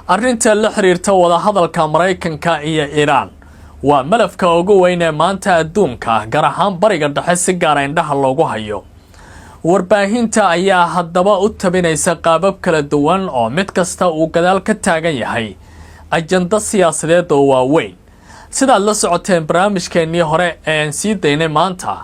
Arrinta la xiriirta wadahadalka Maraykanka iyo Iiraan waa malafka ugu weyn ee maanta adduunka, gaar ahaan Bariga Dhexe, si gaara indhaha loogu hayo. Warbaahinta ayaa haddaba u tabinaysa qaabab kala duwan oo mid kasta uu gadaal ka taagan yahay ajando siyaasadeed oo waaweyn. Sidaad la socoteen barnaamijkeennii hore ee aan sii daynay maanta,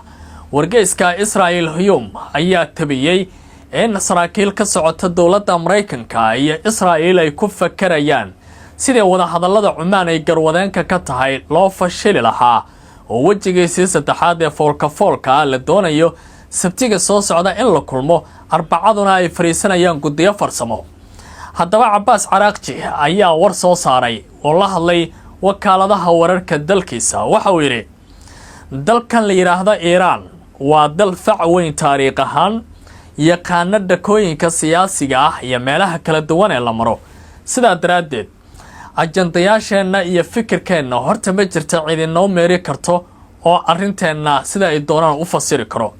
wargeyska Israel Hayom ayaa tabiyey in saraakiil ka socota dowladda Maraykanka iyo Israa'il ay ku fakarayaan sidii wadahadallada Cumaan ay garwadeenka ka tahay loo fashili lahaa, oo wejigiisii saddexaad ee foolka foolka ah la doonayo Sabtiga soo socda in la kulmo, Arbacaduna ay fadhiisanayaan guddiyo farsamo. Haddaba Cabaas Caraaqji ayaa war soo saaray oo la hadlay wakaaladaha wararka dalkiisa. Waxa uu yidhi: "Dalkan la yidhaahda Iiraan waa dal fac weyn taariikh ahaan, yaqaano dhakooyinka siyaasiga ah iyo meelaha kala duwan ee la maro. Sidaa daraaddeed, ajandayaasheenna iyo fikirkeenna horta ma jirta cid inoo meeri karto oo arrinteenna sida ay doonaan u fasiri karo.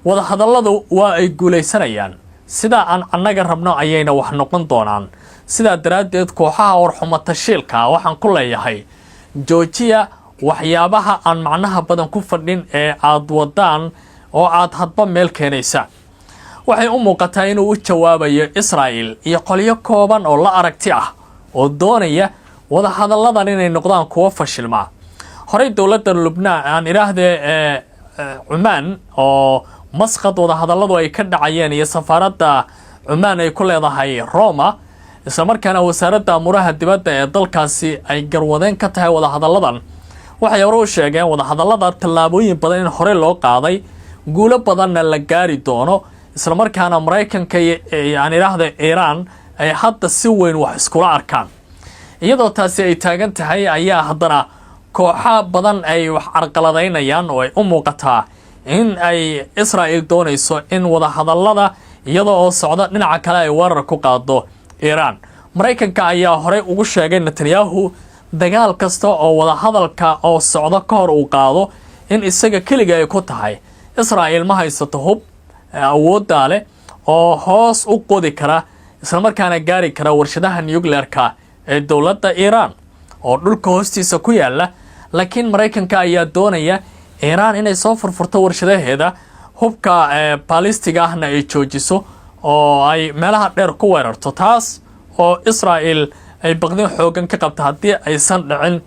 Wadahadalladu waa ay guulaysanayaan, sidaa aan annaga rabno ayayna wax noqon doonaan. Sidaa daraaddeed, kooxaha warxumatashiilka waxaan ku leeyahay, joojiya waxyaabaha aan macnaha badan ku fadhin ee aad wadaan oo aad hadba meel keenaysaan." Waxay u muuqataa inuu u jawaabayo Israa'il iyo qolyo kooban oo la aragti ah oo doonaya wadahadalladan inay noqdaan kuwo fashilmaa. Horey dowladda Lubnaan, aan idhaahdee ee Cumaan, oo Masqad wadahadalladu ay ka dhacayeen iyo safaaradda Cumaan ay ku leedahay Roma, islamarkaana wasaaradda amuuraha dibadda ee dalkaasi ay garwadeen ka tahay wadahadalladan, waxay hore u sheegeen wadahadallada tallaabooyin badan in horey loo qaaday, guulo badanna la gaari doono, islamarkaana Maraykanka iyo, aan idhaahda, Iiraan ay hadda si weyn wax iskula arkaan. Iyadoo taasi ay taagan tahay ayaa haddana kooxa badan ay wax carqaladaynayaan, oo ay u muuqataa in ay Israa'il doonayso in wadahadallada iyadoo oo socda dhinaca kale ay weerar ku qaado Iiraan. Maraykanka ayaa horey ugu sheegay Netanyahu dagaal kasta oo wadahadalka oo socdo ka hor uu qaado in isaga keliga ay ku tahay. Israa'il ma haysato hub awooddaa leh oo hoos u qodi kara, islamarkaana gaari kara warshadaha nuclearka ee dowladda Iiraan oo dhulka hoostiisa ku yaala. Laakiin Maraykanka ayaa doonaya Iiraan inay soo furfurto warshadaheeda hubka ballistiga ahna ay joojiso oo ay meelaha dheer ku weerarto, taas oo Israa'il ay baqdin xoogan ka qabta haddii aysan dhicin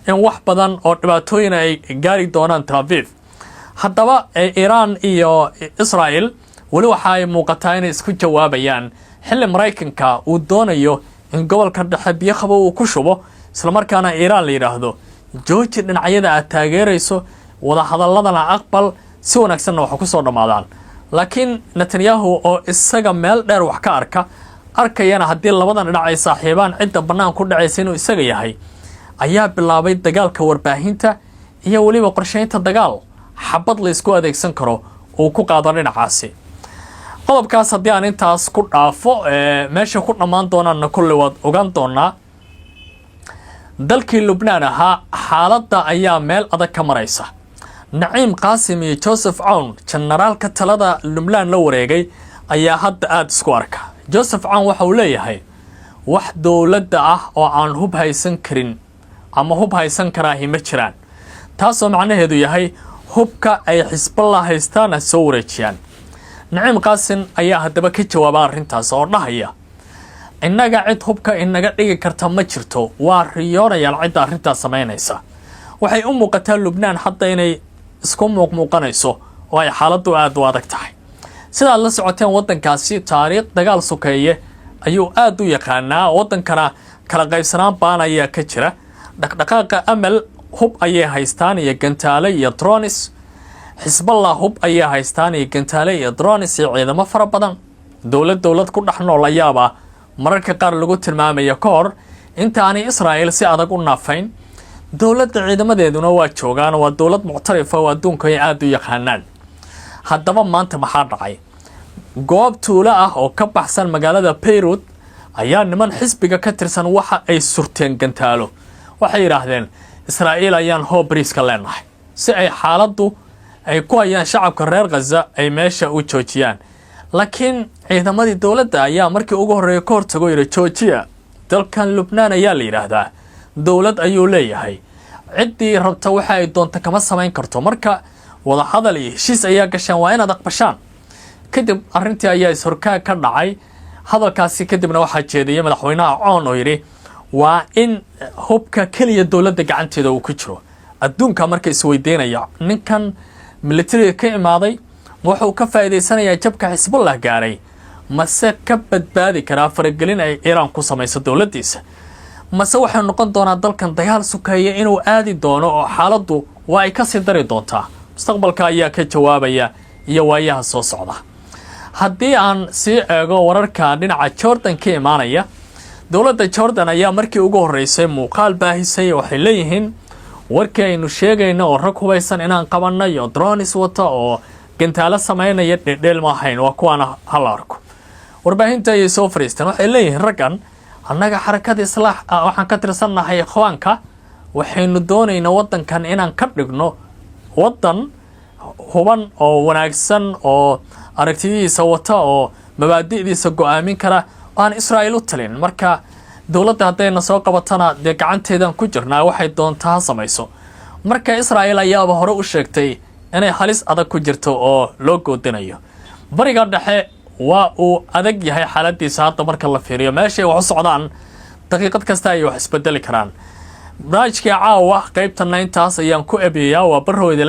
in wax badan oo dhibaatooyin ay gaari doonaan Tel Aviv. Haddaba Iiraan iyo Israa'il weli waxa ay muuqataa inay isku jawaabayaan, xilli Maraykanka uu doonayo in gobolka dhexe biyo qabo uu ku shubo, islamarkaana Iiraan la yidhaahdo: "Jooji dhinacyada aad taageerayso, wadahadaladana aqbal, si wanaagsanna waxa ku soo dhammaadaan." Laakiin Netanyahu oo isaga meel dheer wax ka arka, arkayana haddii labadan dhinac ay saaxiibaan cidda bannaan ku dhacaysa inuu isaga yahay, ayaa bilaabay dagaalka warbaahinta iyo weliba qorshaynta dagaal xabad la isku adeegsan karo uu ku qaado dhinacaasi. Qodobkaas haddii aan intaas ku dhaafo, meesha ku dhammaan doonaanna kulli waad ogaan doonaa. Dalkii Lubnaan ahaa xaaladda ayaa meel adag ka maraysa. Naciim Qaasim iyo Joseph Cawn, jenaraalka talada Lubnaan la wareegay, ayaa hadda aada isku arka. Joseph Cawn waxa uu leeyahay: "Wax dowladda ah oo aan hub haysan karin ama hub haysan karaahi ma jiraan," taasoo macnaheedu yahay hubka ay Xisballah haystaana soo wareejiyaan. Naciim Qaasim ayaa haddaba ka jawaaba arrintaas oo dhahaya: "Innaga cid hubka inaga dhigi karta ma jirto, waa riyoonayaan cidda arrintaas samaynaysa." Waxay u muuqataa Lubnaan hadda inay isku muuqmuuqanayso oo ay xaaladdu aada u adag tahay. Sidaad la socoteen, waddankaasi taariikh dagaal sokeeye ayuu aada u yaqaanaa. Waddankana kala qaybsanaan baan ayaa ka jira. Dhaqdhaqaaqa Amal hub ayay haystaan iyo gantaale iyo drones. Xisballah hub ayay haystaan iyo gantaale iyo drones iyo ciidamo fara badan. Dowlad dowlad ku dhex nool ayaaba mararka qaar lagu tilmaamaya ka hor intaanay Israa'il si adag u naafayn. Dowladda ciidamadeeduna waa joogaan, waa dowlad muctarifa oo adduunka ay aada u yaqaanaan. Haddaba maanta maxaa dhacay? Goob tuulo ah oo ka baxsan magaalada Beirut ayaa niman xisbiga ka tirsan waxa ay surteen gantaalo. Waxay yidhaahdeen: "Israa'iil ayaan hoob bariiska leenahay," si ay xaaladdu ay ku hayaan shacabka reer Khaza ay meesha u joojiyaan. Laakiin ciidamadii dowladda ayaa markii ugu horreeya ka hortago yidhi: "Joojiya." Dalkan Lubnaan ayaa la yidhaahdaa, dowlad ayuu leeyahay, ciddii rabta waxa ay doonta kama samayn karto. Marka wadahadal iyo heshiis ayaa gasheen, waa inaad aqbashaan. Kadib arrintii ayaa is-horkaag ka dhacay. Hadalkaasi kadibna waxaa jeediyay madaxweynaha Coon oo yidhi waa in hubka keliya dowladda gacanteeda uu ku jiro. Adduunka marka isweydiinaya, ninkan militariga ka imaaday wuxuu ka faa'iidaysanayaa jabka Xisbullah gaaray, mase ka badbaadi karaa faragelin ay Iiraan ku samayso dowladdiisa, mase waxay noqon doonaa dalkan dagaal sukeeya inuu aadi doono oo xaaladdu waa ay kasii dari doontaa? Mustaqbalka ayaa ka jawaabaya iyo waayaha soo socda. Haddii aan sii eego wararka dhinaca Jordan ka imaanaya, dowladda Jordan ayaa markii ugu horreysay muuqaal baahisay. Waxay leeyihiin warkii aynu sheegayno oo rag hubaysan inaan qabanay oo drones wata oo gantaalo samaynaya dhedheel ma ahayn, waa kuwaana hala arko. Warbaahinta ayay soo fariisteen. Waxay leeyihiin raggan annaga Xarakada Islaax waxaan ka tirsannahay Ikhwaanka, waxaynu doonaynaa waddankan inaan ka dhigno waddan huban oo wanaagsan oo aragtidihiisa wata oo mabaadi'diisa go'aamin kara oo aan Israa'iil u talin. Marka dowladda haddayna soo qabatana, dee gacanteedan ku jirnaa, waxay doontaa ha samayso. Marka Israa'iil ayaaba hore u sheegtay inay halis adag ku jirto oo loo goodinayo. Bariga Dhexe waa uu adag yahay xaaladiisa hadda marka la fiiriyo meeshay wax u socdaan. Daqiiqad kasta ayay wax isbedeli karaan. Barnaamijkii caawa qaybtana intaas ayaan ku ebiyayaa. Waa barrow idile.